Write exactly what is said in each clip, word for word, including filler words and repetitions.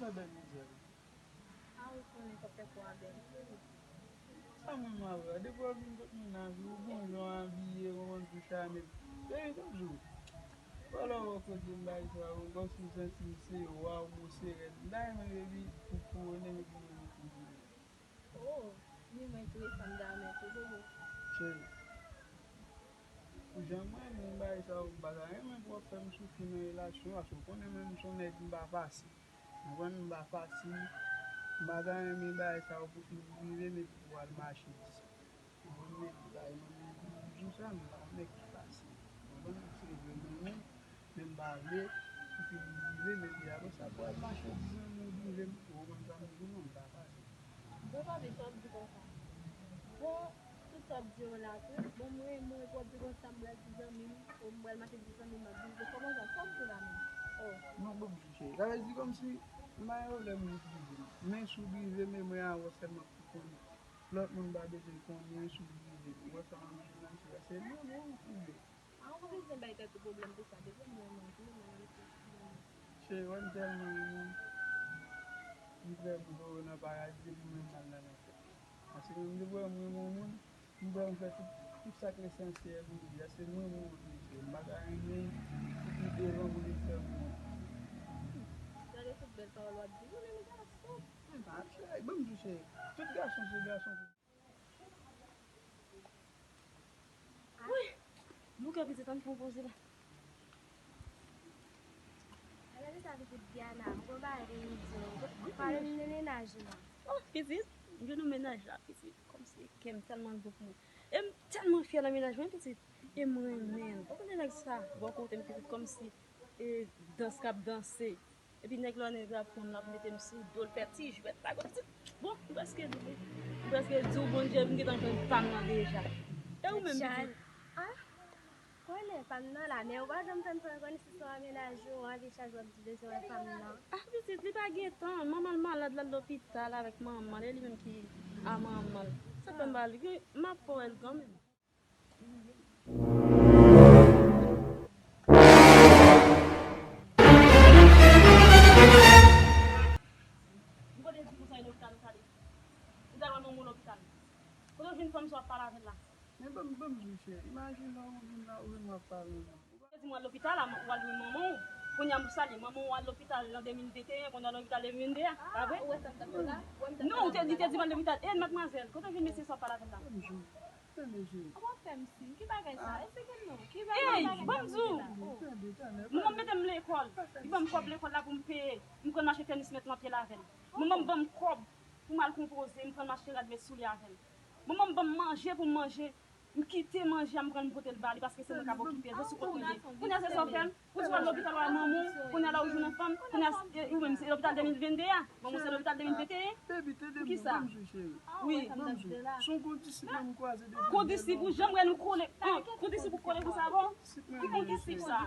Sa bèl mizè. A, ou konnen k ap fè kò a bèl. Sa mwen m avè. Depi w vin kot mennaj ou, ou gon jan w abiye, ou konn tou chame. Epi toujou. Fò lè w wè kote m bay sa yo, kòmsi m santi m se wa, ou se rèn. M ta renmen epi ou kouwone m epi mwen mete m kouwone. Oh, ni mwen tou e sa m ta renmen tou, bobo. Cheri, pou jan mwen renmen bay sa yo, m pa ta renmen pou w ap fè m soufri nan relasyon, paske ou konnen menm m se yon nèg m pa fasil. Konprann m pa fasil. M pa ta renmen bagay sa yo pou fin rive m epi pou al mache di sa. Ou konn mete bagay nan men m pou jou sa, m pa yon nèg ki fasil. Konprann m se vre m renmen w, men m pa vle pou fin rive m epi apre sa pou al mache di zanmi w di m, ou konn sa m di w non, m pa fasil. Bon, papi, sa w ap di konsa? Bon, tout sa w ap di yo la tou. Bon, mwen, mwen, pou w ap di konsa, m pral di zanmi m, ou m pral mache di zanmi m, m ap di, kòman sa, sa w ap di la menm? Oh. Non, bon, m chèche. Sa vle di kòmsi m pa gen pwoblèm moun ki di m. Men si w drive, men mwen avè w sèlman pou konnen. Lòt moun pa bezwen konnen si w drive. Ou wè sa m ap di w la, se mwen, mwen, mwen, mwen. A, ou pa bezwen bay tèt ou pwoblèm pou sa, depi m renmen w, tou, mwen, mwen, mwen. Cheri, wè m tèlman renmen w. M prè pou voye w nan paradi, depi m renmen w nan tèt. Paske menm depi w wè m renmen yon moun, m prè pou fè tout, tout sa k esansyèl pou li. Paske m renmen w anpil, cheri. M pa ka renmen l pou pi devan pou li fè m wont. Gade tout bèl pawòl w ap di. Ou menm gason. Ah, cheri, ban m di w, cheri. Tout gason se gason. Wi, nou kè pitit an fon poze la. Gade sa pitit Diana, m gon bagay pou m di w. Pale m de mennaj ou la. Oh, pitit, m jwenn yon mennaj la, pitit. Kòmsi kè m tèlman gwo pou mwen. E m tèlman fyè nan mennaj mwen, pitit. E m renmen l. Ou konnen nèg sa, bò kote m, pitit, kòmsi e dans k ap danse. Epi nèg la, nèg la pran l, l ap mete m sou do l, fè ti jwèt la, konn ti. Bon, m prèske di w, m prèske di w, Bondye, m gentan jwenn pa m nan deja. E ou menm, pitit? Ah, konnen pa m nan la, men ou pa janm fè m fè konesans ak mennaj ou, anvi chak jou w ap di bezwen wè pa m nan. Ah, pitit, li pa gen tan, manman l malad, l al lopital avèk manman l, e li menm ki a manman l. Sa fè m ba li, m ap fè w wè l kanmenm. M kote di konsa e lopital ou t ale? Ou t al wè manman w lopital. Kote w jwenn fanm sa w ap pale avè l la? Men ban m, ban m di w, cheri. Imajine w vin la, ou vin w ap pale la. Ou te di m w al lopital, w al jwenn manman w. Kounye a m salye manman w al lopital an de mil venteyen, kounye a w al lopital de mil vennde a. Pa vre? Ou wè sa m t ap fè la? Ou wè m t ap fè la? Non, ou te di, te di m al lopital. E, madmwazèl, kote w jwenn mesye sa w ap pale avè l la? Ban m di w. Tande, cheri. Ou ap fè m siy. Ki bagay sa? Esplike m non. Ki bagay sa? Ey, ban m di w. Manman m mete m lekòl. Li ban m kòb lekòl la pou m peye. M konn mache tènis mèt m ap ye l avè l. Manman m ban m kòb pou m al konpoze. M konn mache rad mèt soulye avè l. Manman m ban m manje pou m manje. M kite manje a, m pran l, m pote l ba li, paske se mwen k ap okipe l. Jezi kote w ye. Kounye a se sa w fè m. Ou di w al lopital wè manman w, kounye a la ou jwenn yon fanm, kounye a e, ou menm se lopital de mil vennde a. Manman w se lopital de mil venteyen. Pou kisa? Wi. Kondisip ou janm wè nou kole. Kondisip ou kole konsa bon? Ki kondisip sa?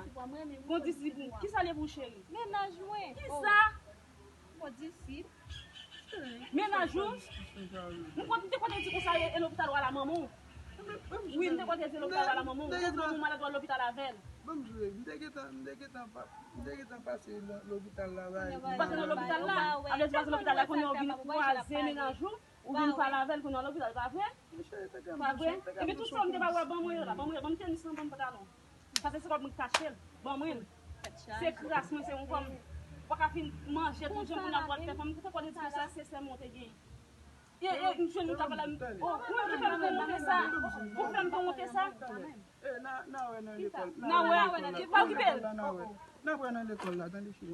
Kondisip ou. Kisa l ye pou w cheri? Mennaj mwen. Kisa? Kondisip. Mennaj ou? M konn, m te konn di konsa e, e lopital w al a manman w. Wi, m te konn di lopital w al a manman w. Ou te di manman w malad w al lopital avè l. Ban m jwe, m te gentan, m te gentan pa, m te gentan pase nan lopital la, bay. Ou pase nan lopital la? Apre ou pase lopital la, kounye a ou vin kwaze mennaj ou, ou vin pale avè l, kounye a lopital, pa vre? Pa vre? Epi tout sa m te ba ou a, ban mwen yo la, ban mwen yo, ban m tenis lan, ban m pantalon. Paske se kòb mwen k achte l. Ban mwen l. Se kras mwen, se yon kòb. Ou pa ka fin manje tout jan pou n ap pral fè fanm. Ou te konn di konsa, se sè mwen w te genyen. E, e, m jwenn nou t ap pale. Oh, ou menm ki fè m konn monte sa. Ou fè m konn monte sa. N a wè nan lekòl. N a wè. Pa okipe l. N a wè nan lekòl la, tande cheri.